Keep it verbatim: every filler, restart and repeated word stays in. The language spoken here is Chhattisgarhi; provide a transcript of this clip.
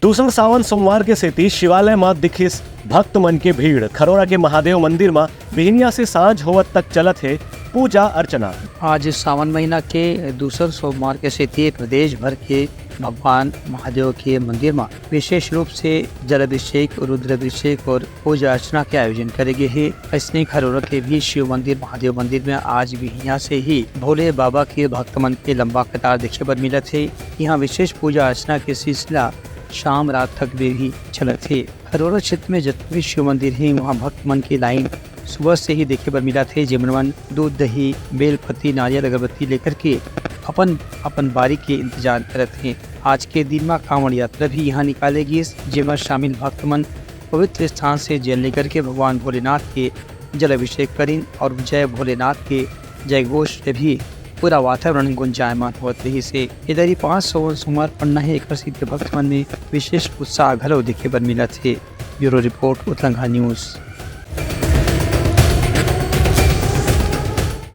दूसर सावन सोमवार के सेती शिवालय म दिखिस भक्त मन के भीड़। खरोरा के महादेव मंदिर म बिहनिया से सांझ होवत तक चलत हे पूजा अर्चना। आज सावन महीना के दूसर सोमवार के सेती प्रदेश भर के भगवान महादेव के मंदिर म विशेष रूप से जल अभिषेक, रुद्र अभिषेक और पूजा अर्चना के आयोजन करे गे हे। अइसने खरोरा के भी शिव मंदिर, महादेव मंदिर में आज बिहनिया से ही भोले बाबा के भक्त मन के लंबा कतार देखे बर मिलत हे। यहाँ विशेष पूजा अर्चना के सिलसिला शाम रात तक भी चलत हे। खरोरा क्षेत्र में जतने भी शिव मंदिर हे, वहाँ भक्त मन के लाइन सुबह से ही देखे बर मिलत हे, जेमन मन दूध, दही, बेल पत्ती, नारियल, अगरबत्ती लेकर के अपन अपन बारी के इंतजार करत हे। आज के दिन म कांवड़ यात्रा भी यहाँ निकाले गिस, जेमा शामिल भक्त मन पवित्र स्थान से जल लेकर के भगवान भोलेनाथ के जल अभिषेक करिन और जय भोलेनाथ के जय घोष से भी पूरा वातावरण गुंजायमान होत रहिस हे। इधर ही पाँच सौ सोमवार पड़ना हे, एकर सेती भक्त मन में विशेष उत्साह घलो देखे बर मिलत हे। Bureau report, Utlangha news.